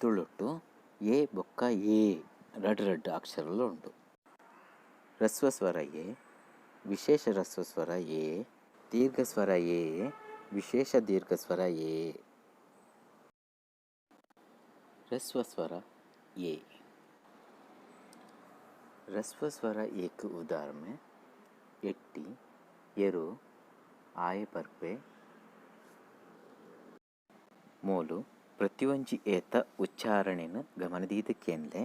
ತುಳುಟ್ಟು ಎ ಬೊಕ್ಕ ಏ ರಡ್ಡ್ ರಡ್ಡ್ ಅಕ್ಷರಲು ಉಂಡು. ಹ್ರಸ್ವ ಸ್ವರ ಎ, ವಿಶೇಷ ಹ್ರಸ್ವ ಸ್ವರ ಎ, ದೀರ್ಘ ಸ್ವರ ಎ, ವಿಶೇಷ ದೀರ್ಘ ಸ್ವರ ಎ. ಹ್ರಸ್ವ ಸ್ವರ ಎ. ಹ್ರಸ್ವ ಸ್ವರ ಎ ಕ್ ಉದಾರ್ಮೆ ಎಟ್ಟಿ, ಎರು, ಆಯೆ ಬರ್ಪೆ. ಮೂಲು ಪ್ರತಿಯೊಂಜಿ ಎ ತ ಉಚ್ಚಾರಣೆನ್ ಗಮನ ದೀದ್ ಕೇನ್ಲೆ.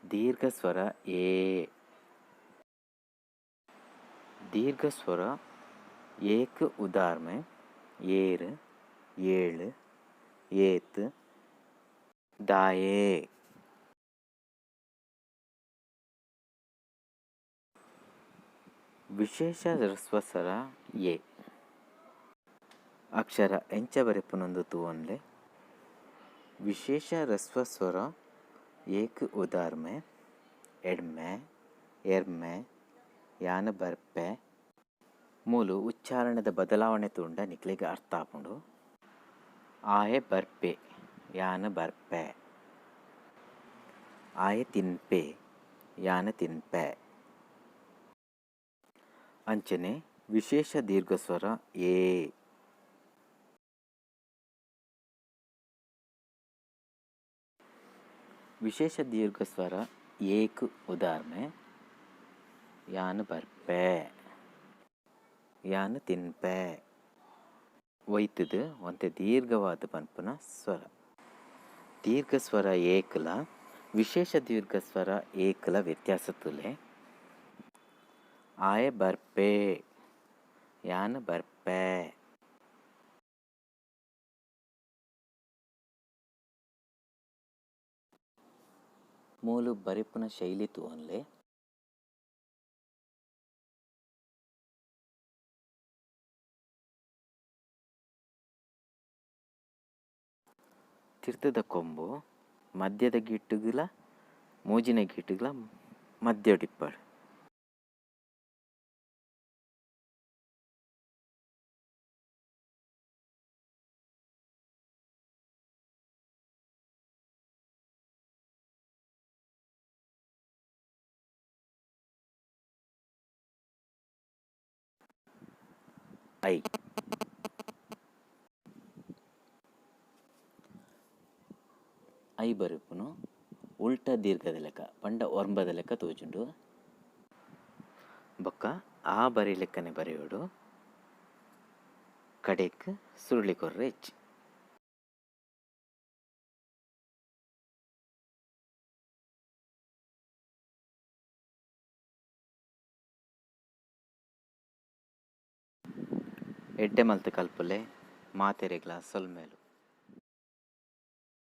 ದೀರ್ಘ ಸ್ವರ ಎ. ದೀರ್ಘ ಸ್ವರ ಎ ಕ್ ಉದಾರ್ಮೆ ಏರ್, ಏಳ್, ಏತ್, ದಾಯೆ. ವಿಶೇಷ ಹ್ರಸ್ವ ಸ್ವರ ಎ. ಅಕ್ಷರ ಎಂಚ ಬರೆಪುನಂದ್ ತೂವೊನ್ಲೆ. ವಿಶೇಷ ಹ್ರಸ್ವ ಸ್ವರ ಎ ಕ್ ಉದಾರ್ಮೆ ಎಡ್ಮೆ, ಎರ್ಮೆ, ಯಾನ್ ಬರ್ಪೆ. ಮೂಲು ಉಚ್ಚಾರಣೆದ ಬದಲಾವಣೆ ತೂಂಡ ನಿಕ್ಲೆಗ್ ಅರ್ಥ ಆಪುಂಡು. ಆಯೆ ಬರ್ಪೆ, ಯಾನ್ ಬರ್ಪೆ. ಆಯೆ ತಿನ್ಪೆ, ಯಾನ್ ತಿನ್ಪೆ. ಅಂಚನೆ ವಿಶೇಷ ದೀರ್ಘ ಸ್ವರ ಎ. ವಿಶೇಷ ದೀರ್ಘ ಸ್ವರ ಎ ಕ್ ಉದಾರ್ಮೆ ಯಾನ್ ಬರ್ಪೆ, ಯಾನ್ ತಿನ್ಪೆ. ಒಯ್ತುದು ಒಂತೆ ದೀರ್ಘವಾದ್ ಪನ್ಪುನ ಸ್ವರ. ದೀರ್ಘ ಸ್ವರ ಎ ಕ್ಲ ವಿಶೇಷ ದೀರ್ಘ ಸ್ವರ ಎ ಕ್ಲ ವ್ಯತ್ಯಾಸ ತೂಲೆ. ಆಯೆ ಬರ್ಪೆ, ಯಾನ್ ಬರ್ಪೆ. ಮೂಲು ಬರೆಪುನ ಶೈಲಿ ತೂವೊನ್ಲೆ. ತಿರ್ತುದ ಕೊಂಬು ಮಧ್ಯದ ಗಿಟ್ಟುಗುಲ ಮೂಜಿನ ಗಿಟ್ಟುಗುಲ ಮಧ್ಯೊಡಿಪ್ಪಡ್. ಐ. ಐ ಬರೆಪುನು ಉಲ್ಟ ದೀರ್ಘದ ಲೆಕ್ಕ ಪಂಡ ಒರ್ಂಬದ ಲೆಕ್ಕ ತೋಜುಂಡು. ಬೊಕ್ಕ ಆ ಬರಿ ಲೆಕ್ಕನೆ ಬರೆಯೊಡು. ಕಡೆಕ್ ಸುರುಳಿ ಕೊರ್ರೆ ಇಜ್ಜಿ. ಎಡ್ಡೆ ಮಲ್ತ್ ಕಲ್ಪುಲೆ ಮಾತೆರೆಗ್ಲಾ ಸೊಲ್ಮೆಲು.